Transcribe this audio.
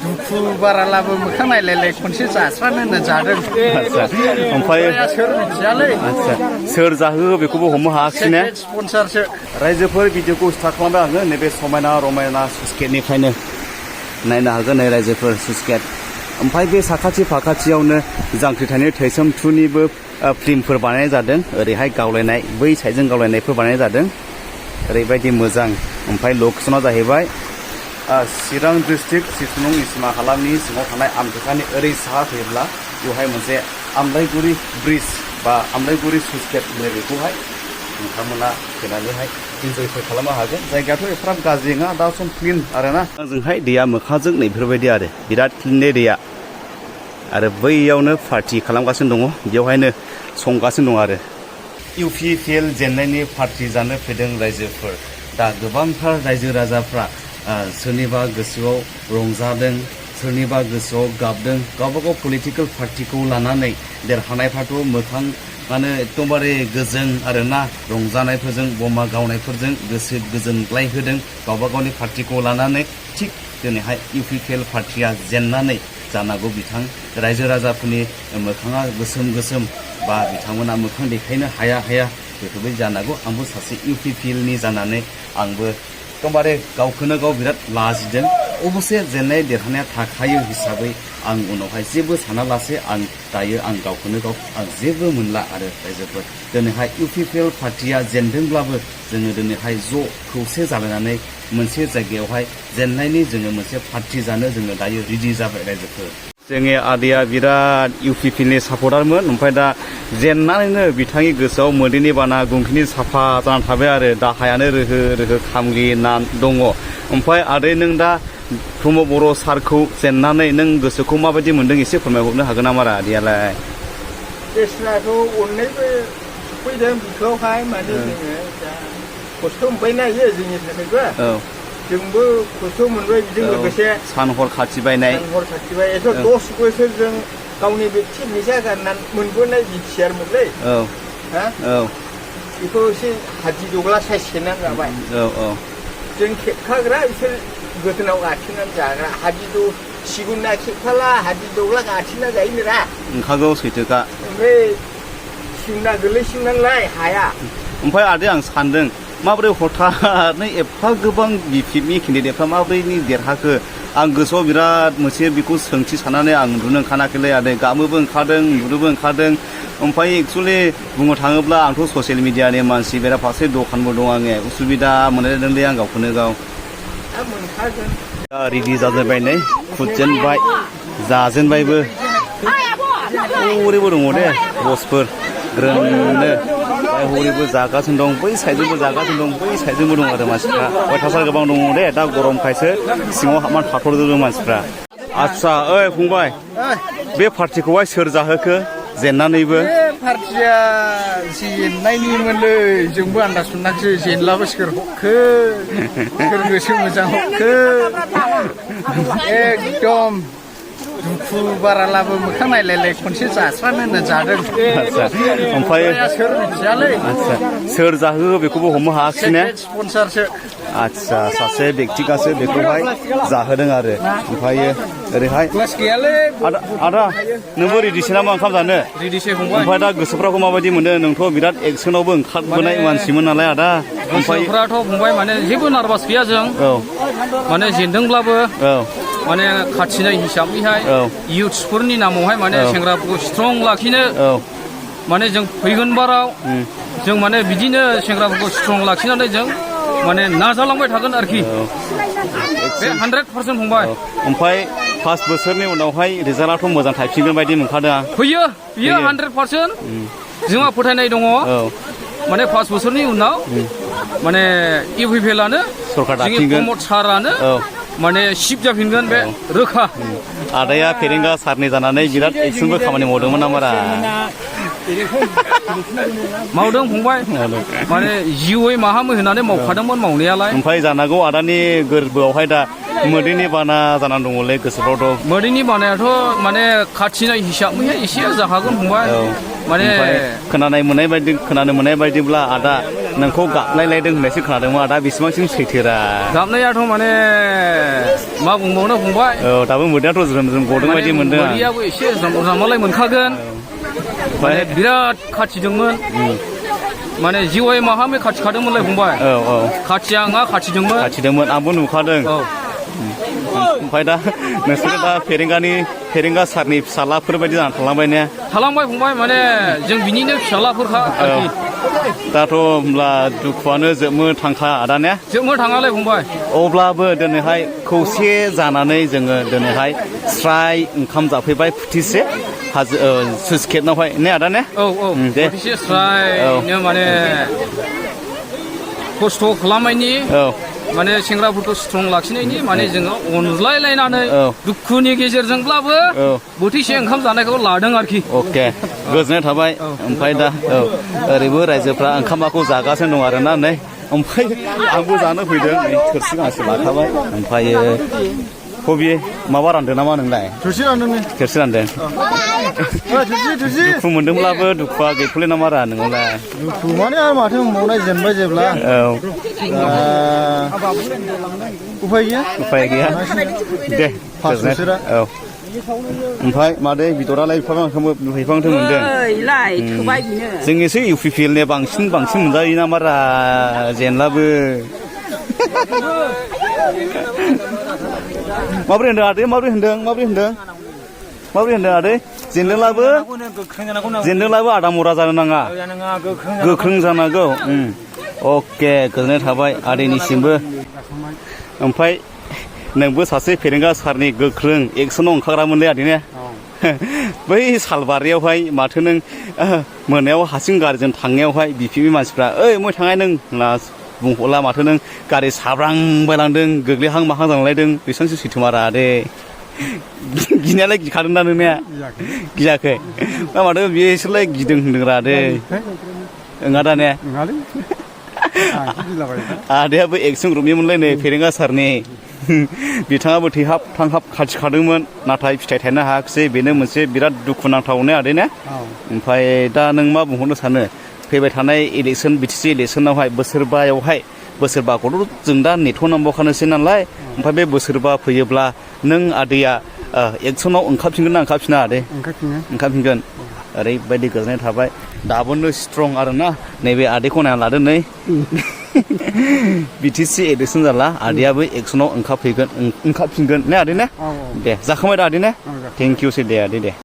दुखु बारालाबो मोखां नायलायलाय खनसे जास्रानो होनना जादों। ओमफ्राय सोर मिथियालै। सोर जाहोयो बेखौबो हमनो हायाखिसै ने? स्पन्सारसो। रायजोफोर भिडिअखौ स्टार्ट खालामबाय आङो नैबे समायना रमायना स्लुइस गेटनिफ्रायनो नायनो हागोन नै रायजोफोर स्लुइस गेट। ओमफ्राय बे साखाथि फाखाथियावनो जांख्रिथायनि थैसोम 2निबो फिल्मफोर बानायनाय जादों। ओरैहाय गावलायनाय बै साइडजों गावलायनायफोर बानायनाय जादों। ओरैबायदि मोजां। ओमफ्राय लकेसना जाहैबाय चिरां डिस्ट्रिक्ट सिसुलुं निसिमा हालामनि सिङाव थानाय आमथेखानि ओरै साहा फैयोब्ला बेवहाय मोनसे आमलायगुरि ब्रिज बा आमलायगुरि स्लुइस गेट होनो बेखौहाय नोंथांमोना फैनानैहाय इन्जयफोर खालामनो हागोन। जायगायाथ' एफाराब गाज्रि नङा दा सम क्लिन आरोना। ओजोंहाय दैया मोखांजों नैफोरबायदि आरो बिराद क्लिन दैया। आरो बैयावनो पार्टि खालामगासिनो दङ बेवहायनो संगासिनो दं आरो UPPL जेननायनि पार्टि जानो फैदों रायजोफोर। दा गोबांथार रायजो राजाफ्रा सोरनिबा गोसोआव रंजादों, सोरनिबा गोसोआव गाबदों। गावबागाव पलिटिकेल पार्टिखौ लानानै देरहानायफ्राथ' मोखाङानो एकदमबारे गोजों आरोना रंजानायफोरजों बमा गावनायफोरजों गोसो गोजोनग्लाय होदों गावबा गावनि पार्टिखौ लानानै। थिग दिनैहाय UPPL पार्टिया जेननानै जानांगौ बिथां रायजो राजाफोरनि मोखाङा गोसोम गोसोम बा बिथांमोना मोखां देखायनो हाया बेफोरबायदि जानांगौ। आंबो सासे UPPLनि जानानै आंबो एकदमबारे गावखौनो गाव बिराद लाजिदों। अबसे जेननाय देरहानाया थाखायो हिसाबै आं उनावहाय जेबो सानालासे आं दायो आं गावखौनो गाव आं जेबो मोनला आरो रायजोफोर। दिनैहाय UPPL पार्टिया जेनदोंब्लाबो जोङो दिनैहाय ज' खौसे जालायनानै मोनसे जायगायावहाय जेननायनि जोङो मोनसे पार्टि जानो जोङो दायो रेडि जाबाय रायजोफोर। जोंनि आदैया बिराद UPPLनि सापर्टारमोन। ओमफ्राय दा जेननानैनो बिथांनि गोसोआव मोदैनि बाना गुंखिनि साफा जानानै थाबाय आरो दाहायानो रोहो रोहो खामग्लिनानै दङ। ओमफ्राय आदै नों दा प्रमद बर' सारखौ जेननानै नों गोसोखौ माबायदि मोन्दों एसे फोरमायहरनो हागोन नामा आदैयालाय? देस्राखौ अननायबो सफैदों बिखौहाय माने जोङो दा खस्थ' मोनबाय नायो जोंनि थाखायबो। जोंबो खस्थ' मोनबाय बिजों लोगोसे सान हर खाथिबायनाय। सान हर खाथिबाय एथ' 10 बोसोर जों गावनि बेक्ति निजा गाननानै मोनबोनाय बिटिआरमोनलै। बेखौ एसे हादि दग्ला साइज सेनानै जाबाय। जों खेबखाग्रा बिसोर गोदोनाव गाथिनानै जाग्रा। सिगुना खेबखाला हादि दग्ला गाथिना जायोनोरा। ओंखागौ सैथोखा। ओमफ्राय सिमना गोलैसिमनानैलाय हाया। ओमफ्राय आदै आं सानदों माबोरै हथातनो एफा गोबां BPPनि केन्डिडेटफ्रा माबोरै देरहाखो? आं गोसोआव बिराद मोनसे बेखौ सोंथि साननानै आं उन्दुनो ओंखाराखैलै आदै। गाबनोबो ओंखारदों उन्दुनोबो ओंखारदों। ओमफ्राय एक्सुवेलि बुंनो थाङोब्ला आंथ' ससियेल मिडियानि मानसि बेराफारसे दखानबो दं आङो उसुबिदा मोनलायदोंलै आं गावखौनो गाव। दा रेडि जाजेनबाय नै खुदजेनबाय जाजेनबायबो। हरैबो दङ दे बसफोर ग्रोमनो। हरैबो जागासिनो दं बै साइडजोंबो जागासिनो दं बै साइडजोंबो दं आरो मानसिफ्रा अयथासार गोबां दङ दे। दा गरमखायसो सिङाव हाबनानै थाथ'दों मानसिफ्रा। आदसा ओइ फंबाय बे पार्टिखौहाय सोर जाहोखो जेननानैबो? बे पार्टिया जेननायनिमोनलै जोंबो आन्दाज मोनाखिसै जेनलाबो सोर हरखो सोर गोसो मोजां हरखो। एकदम दुखु बारालाबो मोखां नायलायलाय खनसे जास्रानो होनना जादों। ओमफ्राय सोर मिथियालै। सोर जाहोयो बेखौबो हमनो हायाखिसै ने? स्पन्सारसो। आदसा सासे बेक्तिगासो बेखौहाय जाहोदों आरो। ओमफ्राय ओरैहाय आदा नोंबो रेडिसो नामा ओंखाम जानो? रेडिसो फंबाय। ओमफ्राय दा गोसोफ्राखौ माबायदि मोनदों? नोंथ' बिराद एक्सनावबो ओंखारबोनाय मानसिमोन नालाय आदा। गोसोफ्राथ' फंबाय माने जेबो नार्भास गैया जों। माने जेनदोंब्लाबो माने खाथिनाय हिसाबैहाय इयुथ्सफोरनि नामावहाय माने सेंग्राफोरखौ स्ट्रं लाखिनो माने जों फैगोन बाराव जों माने बिदिनो सेंग्राफोरखौ स्ट्रं लाखिनानै जों माने नाजालांबाय थागोन आरोखि। बे 100% फंबाय। ओमफ्राय 5 बोसोरनि उनावहाय रिजाल्टआथ' मोजां थायफिनगोन बायदि मोनखादों आं। फैयो बियो 100%। जोंहा फोथायनाय दङ माने 5 बोसोरनि उनाव माने UPPLआनो जोंनि प्रमद सारानो माने सिप जाफिनगोन बे रोखा। आदाया फेरेंगा सारनि जानानै बिराद एक्सनबो खामानि मावदोंमोन नामारा? मावदों फंबाय माने जिउयै माहामै होनानै मावखादोंमोन मावनायालाय। ओमफ्राय जानांगौ आदानि गोरबोआवहाय दा मोदैनि बाना जानानै दङलै गोसोफ्रावथ'। मोदैनि बानायाथ' माने खाथिनाय हिसाबैहाय एसे जाखागोन फंबाय। माने खोनानो मोननाय बायदिब्ला आदा नोंखौ गाबलायलायदों होननायसो खोनादोंमोन दा बेसेबांसिम सैथोरा गाबनायाथ' माने मा बुंबावनो फंबाय औ दाबो मोदैयाथ' ज्रोम ज्रोम गदों बायदि मोनदों आं मोदैयाबो एसे ज्रामालाय मोनखागोन माने बिराद खाथिदोंमोन माने जिवाय माहामे खाथिखादोंमोनलाय फंबाय औ औ खाथिया आंहा खाथिदोंमोन आंबो नुखादों औ ओमफ्राय दा नोंसोरो दा फेरेंगा सारनि फिसालाफोर बायदि जानानै थालांबाय ने थालांबाय फंबाय माने जों बिनिनो फिसालाफोरखा आरोखि दाथ' होमब्ला दुखुआनो जोबनो थांखा आदा ने जोबनो थाङालाय फंबाय अब्लाबो दिनैहाय खौसे जानानै जोङो दिनैहाय स्राय ओंखाम जाफैबाय फुथिसे हाजो सुइस गेटनावहाय ने आदा ने औ औ दे फुथिसे स्रायनो माने खस्थ' खालामनायनि माने सेंग्राफोरखौ स्ट्रं लाखिनायनि माने जोङो अनज्लायलायनानै दुखुनि गेजेरजोंब्लाबो बोथिसे ओंखाम जानायखौ लादों आरोखि अके गोजोननाय थाबाय ओमफ्राय दा ओरैबो रायजोफ्रा ओंखामाखौ जागासिनो दं आरोना नै ओमफ्राय आंबो जानो फैदों नै थोरसि गांसे लाखाबाय ओमफ्रायो कबि माबा रानदों नामा नोंलाय थोरसि रानदों दुखु मोनदोंब्लाबो दुखुआ गैथ'ले नामा रा नोंलाय दुखु माने आरो माथो मावनाय जेनबाय जेब्ला उफाय गैया दे औ ओमफ्राय मादै बिदरालाय बिफांथ' मोनदों जोंनिसो इउ पि पि एल नि बांसिन मोनजायो नामा रा जेनलाबो माबोरै होनदों आदै माबोरै होनदों आदै जेनदोंलाबो आदा मरा जानो नाङा गोख्रों जानांगौ अके गोजोननाय थाबाय आदैनिसिमबो ओमफ्राय नोंबो सासे फेरेंगा सारनि गोख्रों एक्सनाव ओंखारग्रामोनलै आदै ने बै सालबारियावहाय माथो नों मोनायाव हारसिं गारिजों थांनायावहाय बिपिनि मानसिफ्रा ओइ मय थांनाय नों बुंहरला माथो नों गारि साब्रांबायलांदों गोग्लैहां माहां जालांलायदों बेसेबांसो सैथोमारा दे गिनायालाय गिखादों ना नोंनिया गियाखै माथो बिसोरलाय गिदों होनदोंरा दे ओङा दा ने आदायाबो एक्सन ग्रुपनिमोनलाय नै फेरेंगा सारनि बिथाङाबो थैहाब थांहाब खाथिखादोंमोन नाथाय फिथाइ थायनो हायाखिसै बेनो मोनसे बिराद दुखुनांथाव ने आदै ने ओमफ्राय दा नों मा बुंहरनो सानो फैबाय थानाय इलेक्सन बिटिसि इलेक्सनावहाय बोसोरबाखौथ' जों दा नेथ'नांबावखानोसै नालाय ओमफ्राय बे बोसोरबा फैयोब्ला नों आदैया एक्सनाव ओंखारफिनगोन ना ओंखारफिना आदै ओंखारफिनगोन ओरैबायदि गोजोननाय थाबाय दाबोनो स्ट्रं आरोना नैबे आदैखौ नायना लादो नै बिटिसि इलेक्सन जाला आदैयाबो एक्सनाव ओंखारफिनगोन ने आदै ने दे जाखांबाय दा आदै ने थेंक इउ सै दे आदै दे